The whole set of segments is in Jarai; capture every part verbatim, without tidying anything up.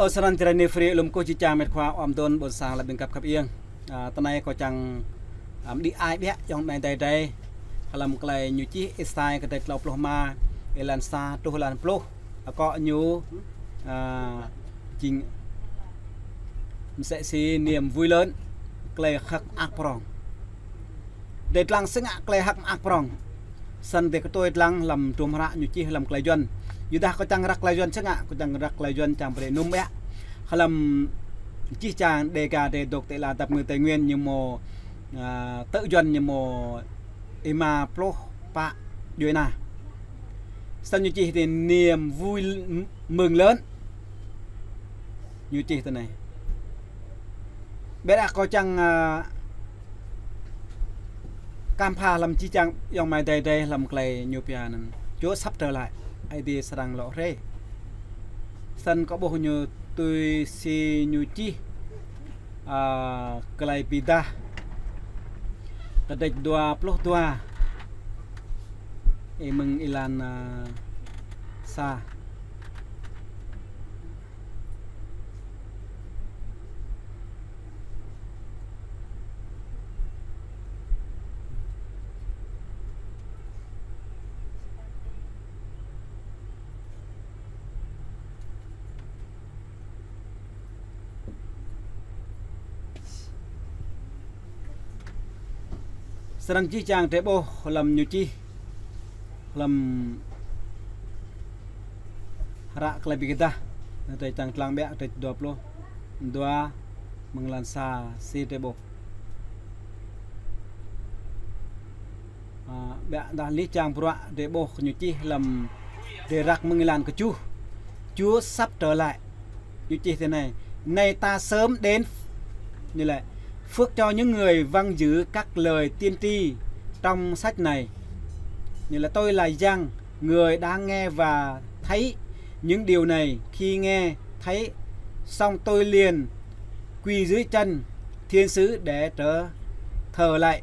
Ơ, srăng čơrai ni free lŏm kơ či čang met khua ôm đôn ƀôn sang lăp ƀing găp khăp iêng. A, tơ anai kâo čang, a, đĭ ai ƀiă yŏng anai dai dai. Hlăm tơlơi ñu čih Êsai kơdrêč klâo pluh rơma, êlan sa truh êlan pluh. Akŏ ñu, a, jing msĕ si niềm vui lớn, tơlơi hơ̆k mơak prŏng. Dêh lăng sơngă tơlơi hơ̆k mơak prŏng. Săn dêh kơ tui lăng hlăm tum hră ñu čih hlăm tơlơi Yuan. Yudah kâo čang răk tơlơi Yuan sơngă, kâo čang răk tơlơi Yuan čang brơi num ƀiă. Hlăm čih čang Dega Dêh Dôk Tê La Dap Ngư Tây Nguyên ñu mơ̆, a, tơ Yuan ñu mơ̆ êma pluh pă djuai nah. Săn ñu čih tơ niềm vui mừng lớn. Ñu čih tơ anai. Ƀiă dah kâo čang, a, khám phá hlăm čih čang yŏng mai dai dai hlăm tơlơi ñu pia anŭn. Chúa sắp trở lại. Aê Diê srăng lŏ rai. Săn kâo ƀuh ñu tui si ñu čih, a, tơlơi Bi Êdah. Kơdrêč dua pluh dua. Ơ, mơ̆ng êlan, a, sa. Srăng čih čang drơi ƀuh hlăm ñu čih hlăm hră tơlơi Bi Êdah, drơi čang lăng ƀiă, drơi dua pluh dua mơ̆ng êlan sa si drơi ƀuh. A, ƀiă dah lĕ čang bruă drơi ƀuh ñu čih hlăm drơi răk mơ̆ng êlan kơjuh. Chúa sắp trở lại. Ñu čih tơ anai, này ta sớm đến. Ñu laĭ, phước cho những người vâng giữ các lời tiên tri trong sách này. Ñu laĭ, tôi là Giăng, người đã nghe và thấy những điều này. Khi nghe, thấy, xong tôi liền quỳ dưới chân thiên sứ để trở thờ lạy.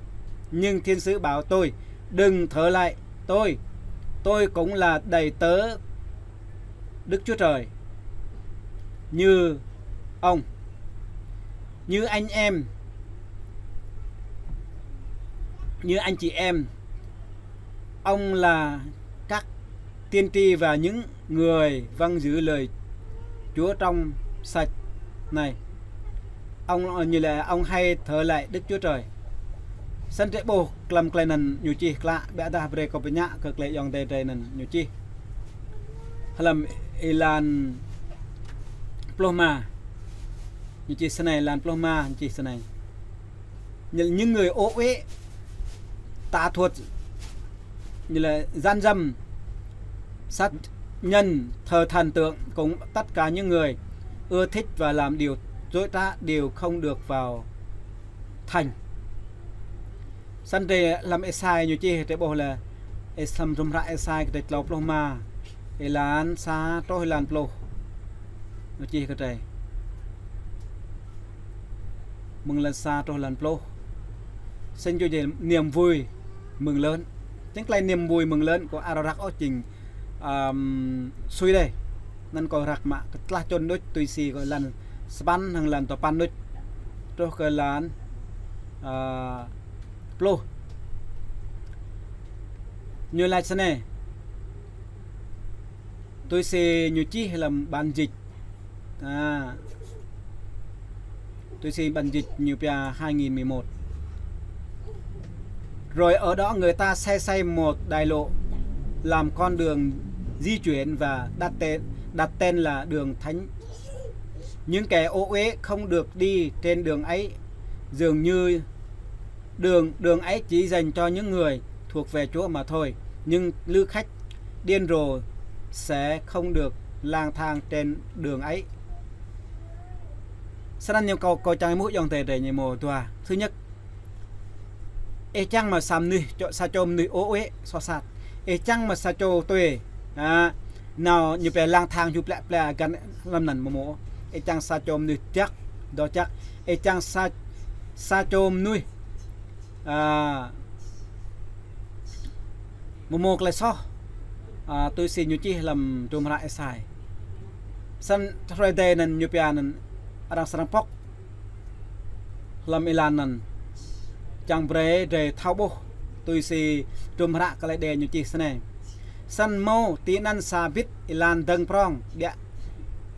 Nhưng thiên sứ bảo tôi, đừng thờ lạy tôi. Tôi cũng là đầy tớ Đức Chúa Trời như ông, như anh em, như anh chị em. Ông là các tiên tri và những người vâng giữ lời Chúa trong sách này. Ông, như là ông hay thờ lạy Đức Chúa Trời. Săn drơi ƀuh hlăm tơlơi anŭn ñu čih klă, ƀiă dah brơi kâo pơñă kơ tơlơi yŏng dai dai anŭn ñu čih. Hlăm êlan pluh rơma. Ñu čih sơnai, êlan pluh rơma ñu čih sơnai. Như là những người ô uế, tà thuật, như là gian dâm, sát nhân, thờ thần tượng, cùng tất cả những người ưa thích và làm điều dối trá đều không được vào thành. Săn drơi hlăm Êsai ñu čih drơi ƀuh lĕ, Êsai tum hră Êsai kơdrêč klâo pluh rơma, êlan sa truh êlan pluh. Ñu čih kơ drơi. Mơ̆ng êlan sa truh êlan pluh. Săn ñu čih niềm vui mừng lớn. Čang tơlơi niềm vui mừng lớn kâo ăt răk ôh jing, ăm, sui dai. Anŭn kâo răk mă kơ tơlơi čun đôč tui si kơ êlan sapăn hăng êlan duapăn đôč. Truh kơ êlan, a, pluh. Ñu laĭ sơnai. Tui si ñu čih hlăm bản dịch. A, tui si bản dịch ñu pia hai nghìn mười một. Rồi ở đó người ta xây, xây một đại lộ, làm con đường di chuyển và đặt tên, đặt tên là đường Thánh. Những kẻ ô uế không được đi trên đường ấy, dường như đường, đường ấy chỉ dành cho những người thuộc về Chúa mà thôi. Nhưng lữ khách điên rồ sẽ không được lang thang trên đường ấy. Săn anŭn ñu kâo, kâo čang ƀuh yŏng dai dai ñu mơ̆ dua. Thứ nhất, ih čang mă sa mơnuih, čô, sa čô mơnuih ô uế, soh sat. Ih čang mă sa čô tui, a, nao ñu pia lang thang hyu plĕ plĕ găn hlăm anŭn mơ̆ mơ̆. Ih čang sa čô mơnuih jăk, dŏ jăk. Ih čang sa, sa čô mơnuih, a, mơ̆ mơ̆ tơlơi soh, a, tui si ñu čih hlăm tum hră Êsai. Săn hrơi Ơi Adai anŭn ñu pia anŭn arăng srăng pŏk hlăm êlan anŭn. Čang brơi drơi thâo ƀuh tui si hdruôm hră Kơlei Đê ñu čih snei. Săn hmâo tui anŭn sa bit êlan dơ̆ng prŏng, ƀiă,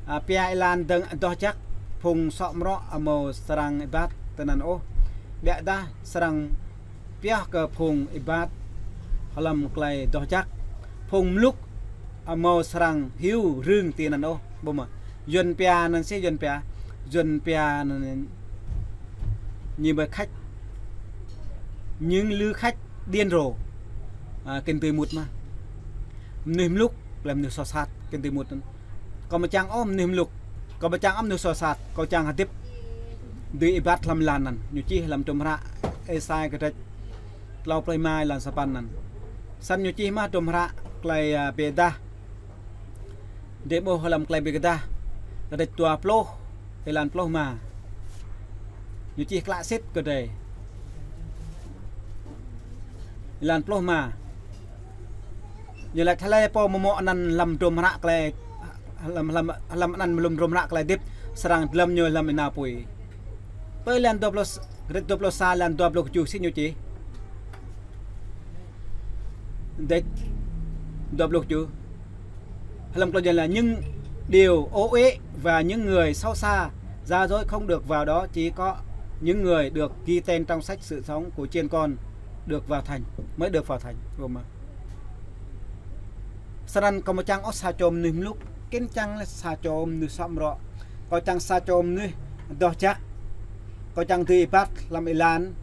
a, pia êlan dơ̆ng doh jăk, phung sŏ mrŏ amâo srăng êbat tui anŭn ôh. Ƀiădah srăng pioh kơ phung êbat hlăm klei doh jăk. Phung mluk amâo srăng hyu rưng tui anŭn ôh. Ƀu mơ̆. Yuăn pia anŭn si Yuăn pia. Yuăn pia anŭn ñu ƀơi khač. Những lữ khách điên rồ. A, kơ tui mŭt mơ̆. Mnuih mluk, lĕ mnuih soh sat, kơ tui mŭt anŭn. Kâo amâo čang ôh mnuih mluk. Kâo amâo čang ôh mnuih soh sat. Kâo čang hơdip dưi êbat hlăm êlan anŭn. Ñu čih hlăm hdruôm hră Êsai kơdrêč tlâo pluh êma êlan sapăn anŭn. Săn ñu čih mơ̆ hdruôm hră klei, a, Bi Êdah. Drei ƀuh hlăm klei Bi Êdah. Kơdrêč dua pluh êlan pluh êma. Ñu čih klă sĭt kơ drei. Êlan pluh êma. Ñu laĭ hlơi pô mơ̆ mơ̆ng anŭn hlăm hdruôm hră klei, hlăm, hlăm, hlăm anŭn mơ̆ hlăm hdruôm hră klei hơdip, srăng dlăm ñu hlăm ênao apui. Pơ êlan dua pluh, kơdrêč dua pluh sa êlan dua pluh kjuh si ñu čih. Kơdrêč dua pluh kjuh. Hlăm klei Yuăn là những điều ô uế và những người xấu xa, gian dối không được vào đó, chỉ có những người được ghi tên trong sách sự sống của chiên con được vào thành, mới được vào thành. Rôma. Săn anŭn kâo amâo čang ôh sa čô mnuih mluk, kĭn čang lĕ sa čô mnuih sŏ mrŏ. Kâo čang sa čô mnuih doh jăk. Kâo čang dưi êbat hlăm êlan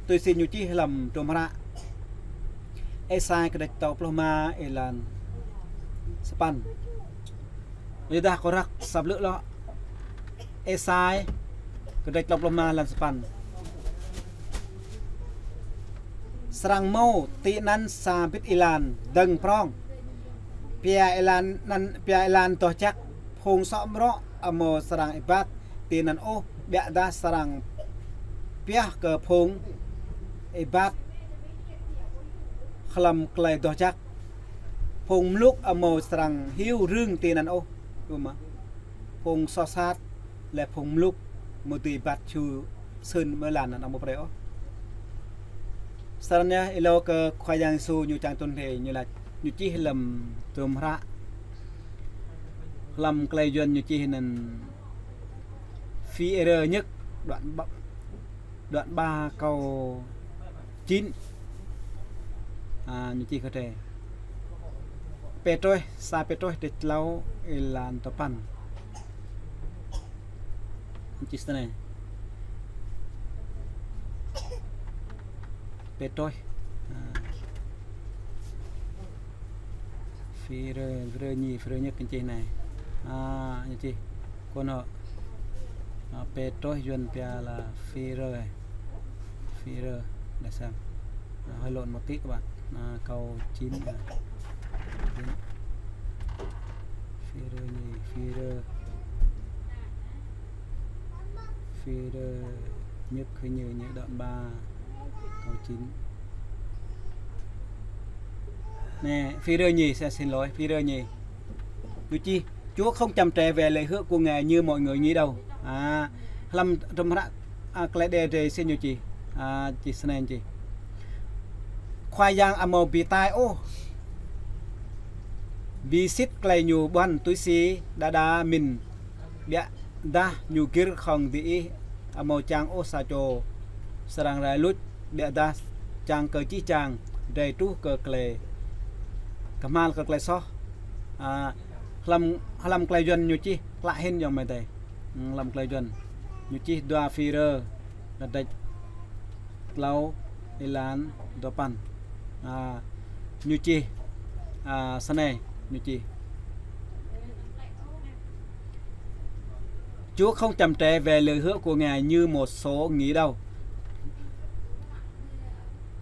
tui si ñu čih hlăm hdruôm hră Êsai kơdrêč tlâo pluh êma êlan sapăn. Yua dah kâo răk sa blư̆ lŏ. Êsai kơdrêč tlâo pluh êma êlan sapăn. Srăng hmâo tui anŭn sa bit êlan dơ̆ng prŏng. Pia êlan anŭn, pia êlan doh jăk, phung sŏ mrŏ amâo srăng êbat tui anŭn ôh, ƀiădah srăng pioh kơ phung êbat hlăm klei doh jăk. Phung mluk amâo srăng hyu rưng tui anŭn ôh. Rôma. Phung soh sat, lĕ phung mluk, amâo dưi êbat ču sưn mơ̆ êlan anŭn amâo brơi ôh. Săn anŭn yơh, êlâo kơ Khua Yang Yêsu ñu čang trŭn rai, ñu laĭ, ñu čih hlăm hdruôm hră. Hlăm klei Yuăn ñu čih anŭn Phi-e-rơ nhất, đoạn ba, đoạn ba câu chín. A, ñu čih kơ drei. Pêtrôs, sa Pêtrôs kơdrêč tlâo êlan dua pluh sapăn. Ñu čih snei. Pêtrôs. A. Phi-e-rơ, Phi-e-rơ nhì, Phi-e-rơ nhất ñu čih anai. A, ñu čih. Kơ anŭn. A, Pêtrôs Yuăn pia là Phi-e-rơ. Phi-e-rơ, để xem. À, hơi lộn một tí các bạn. À, câu chín, à, chín. Phi-e-rơ nhì, Phi-e-rơ. Phi-e-rơ nhất, Phi-e-rơ nhì, đoạn ba, câu chín. Nè, Phi-e-rơ nhì, xin, xin lỗi, Phi-e-rơ nhì. Ñu čih, Chúa không chậm trễ về lời hứa của Ngài như mọi người nghĩ đâu. À, hlăm, hlăm hră, à, klei Êđê drei sĭt ñu čih. À, čih snei čih. Khua Yang amâo bi tai ôh. Bi sĭt klei ñu ƀuăn tui si đa đa mĭn. Ƀiădah ñu gir hŏng diih amâo čang ôh sa čô srăng rai luč, ƀiădah čang kơ jih jang drei truh kơ klei kơhma̱l kơ klei soh. À, hlăm, hlăm klei Yuăn ñu čih klă hĭn ayŏng amai adei. Hlăm klei Yuăn ñu čih dua Phi-e-rơ kơdrêč tlâo êlan dua păn. À, ñu čih, à, snei, ñu čih. Chúa không chậm trễ về lời hứa của Ngài như một số nghĩ đâu.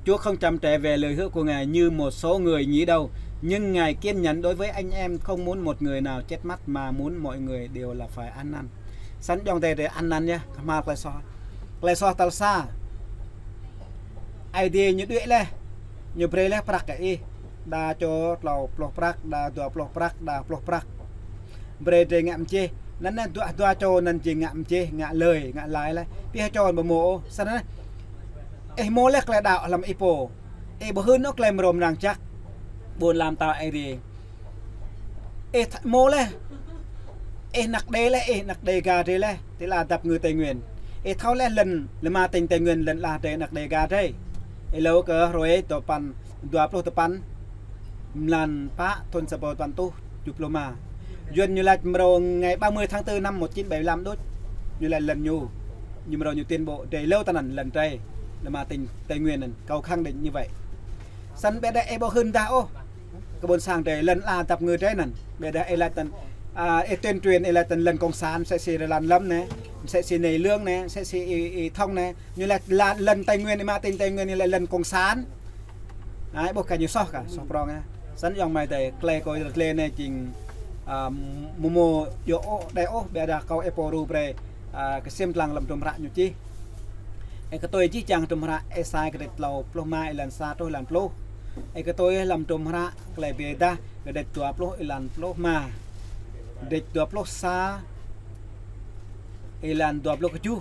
Chúa không chậm trễ về lời hứa của Ngài như một số người nghĩ đâu, nhưng Ngài kiên nhẫn đối với anh em, không muốn một người nào chết mất mà muốn mọi người đều là phải ăn năn. Săn ayŏng adei drei ăn năn yơh, kơhma̱l klei soh. Klei soh tal sa. Aê Diê ñu đuaĭ laih, ñu brơi laih prăk kơ ih. Đa čô tlâo pluh prăk, đa dua pluh prăk, đa pluh prăk. Brơi drơi ngă mơjeh. Anŭn anai dua, dua čô anŭn jing ngă mơjeh, ngă lơi, ngă lai laih. Pioh čô ƀu hmâo ôh. Snăn anai. Ih hmâo laih tơlơi đaŏ hlăm ih pô. Ih ƀu hưn ôh tơlơi mrâo mrang jăk ƀôn lan pơtao Aê Diê. Ih th-, hmâo laih. Ih anăk Đê laih, ih anăk Đêga drơi laih, ti ala dap kơngư Tây Nguyên. Ih thâo laih lŏn, lŏn mơ̆ng tỉnh Tây Nguyên lŏn ala drơi anăk Đêga drơi. Ih lŏ kơ hrơi dua păn, dua pluh tơpăn, mlan pă thŭn sa rơbâo tơpăn rơtuh tơjuh pluh rơma. Yuan ñu laĭ mrâo ngày ba mươi tháng tư năm một chín bảy lăm đôč. Ñu laĭ lŏn ñu. Ñu mrâo ñu tuyên bố drơi lŏn ta anŭn lŏn drơi. Lŏn mơ̆ng tỉnh Tây Nguyên anŭn, kâo khẳng định như vậy. Snăn ƀiădah ih ƀu hưn dah ôh. Kơ ƀôn sang drơi, lŏn ala dap kơngư drơi anŭn. Ƀiădah ih laĭ tăn, a, ih tuyên truyền, ih laĭ tăn lŏn cộng sản, msĕ si Rlan Lâm anai, msĕ si Nay Lương anai, msĕ si Y, Y Thông anai. Ñu laĭ lŏn, lŏn Tây Nguyên, mơ̆ng tỉnh Tây Nguyên, ñu laĭ lŏn cộng sản. Anai, ƀuh kơ ñu soh kah, soh prŏng ah. Snăn ayŏng amai adơi, tơlơi kâo rơtlê anai jing, a, mơ̆ mơ̆ djơ̆ ôh, đơi ôh, ƀiădah kâo ih pô ru brơi, a, kơsem lăng hlăm hdruôm hră ñu čih. Ih kơtui jih jang hdruôm hră Êsai kơdrêč klâo pluh rơma êlan sa truh êlan pluh. Ih kơtui hlăm hdruôm hră Tơlơi Bi Êdah kơdrêč dua pluh êlan pluh rơma. Kơdrêč dua pluh sa êlan dua pluh kơjuh.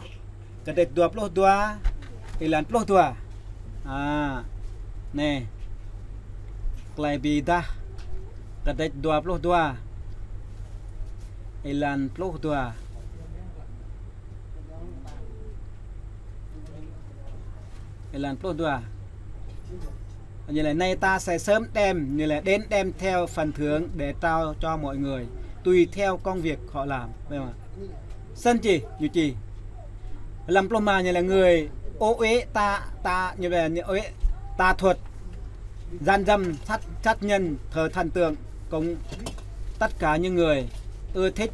Kơdrêč dua pluh dua êlan pluh dua. A, anai. Tơlơi Bi Êdah kơdrêč dua pluh dua êlan pluh dua. Êlan pluh dua. Ñu laĭ: "Nay ta sẽ sớm đem", ñu laĭ, "đến đem theo phần thưởng để trao cho mọi người, tùy theo công việc họ làm." Ƀiă mă. Snăn čih, ñu čih. Hlăm pluh rơma ñu laĭ: "Người ô uế, tà, tà", ñu laĭ, "ô uế, tà thuật, gian dâm, sát, sát nhân, thờ thần tượng, cũng tất cả những người ưa thích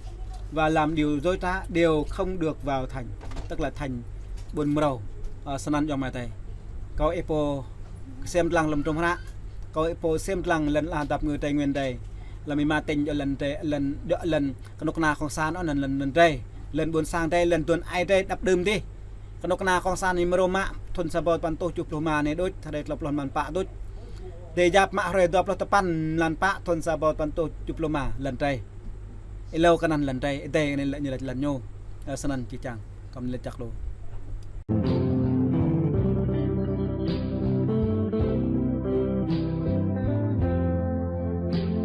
và làm điều dối trá đều không được vào thành", tức là thành ƀôn mrâo. Ơ, snăn ayŏng amai adơi. Kâo ih pô kơsem lăng hlăm hdruôm hră. Kâo ih pô kơsem lăng lŏn ala dap kơngư Tây Nguyên drơi. Lŏn mơ̆ng tỉnh djơ̆ lŏn drơi, lŏn djơ̆ lŏn kơnuk kơna cộng sản ôh anŭn lŏn, lŏn drơi. Lŏn ƀôn sang drơi, lŏn tuan ai drơi, đăp đưm dih. Kơnuk kơna cộng sản ñu mrâo mă thŭn sa rơbâo tơpăn rơtuh tơjuh pluh rơma anai đôč, hrơi klâo pluh mlan pă đôč. Dêh yap mă hrơi dua pluh tơpăn mlan pă thŭn sa rơbâo tơpăn rơtuh tơjuh pluh rơma lŏn drơi. Ih lŏ kơ anŭn lŏn drơi, ih dêh anai lŏn ñu, lŏn ñu. Ơ, snăn čih čang, kâo mơ̆ laĭ čăk lu.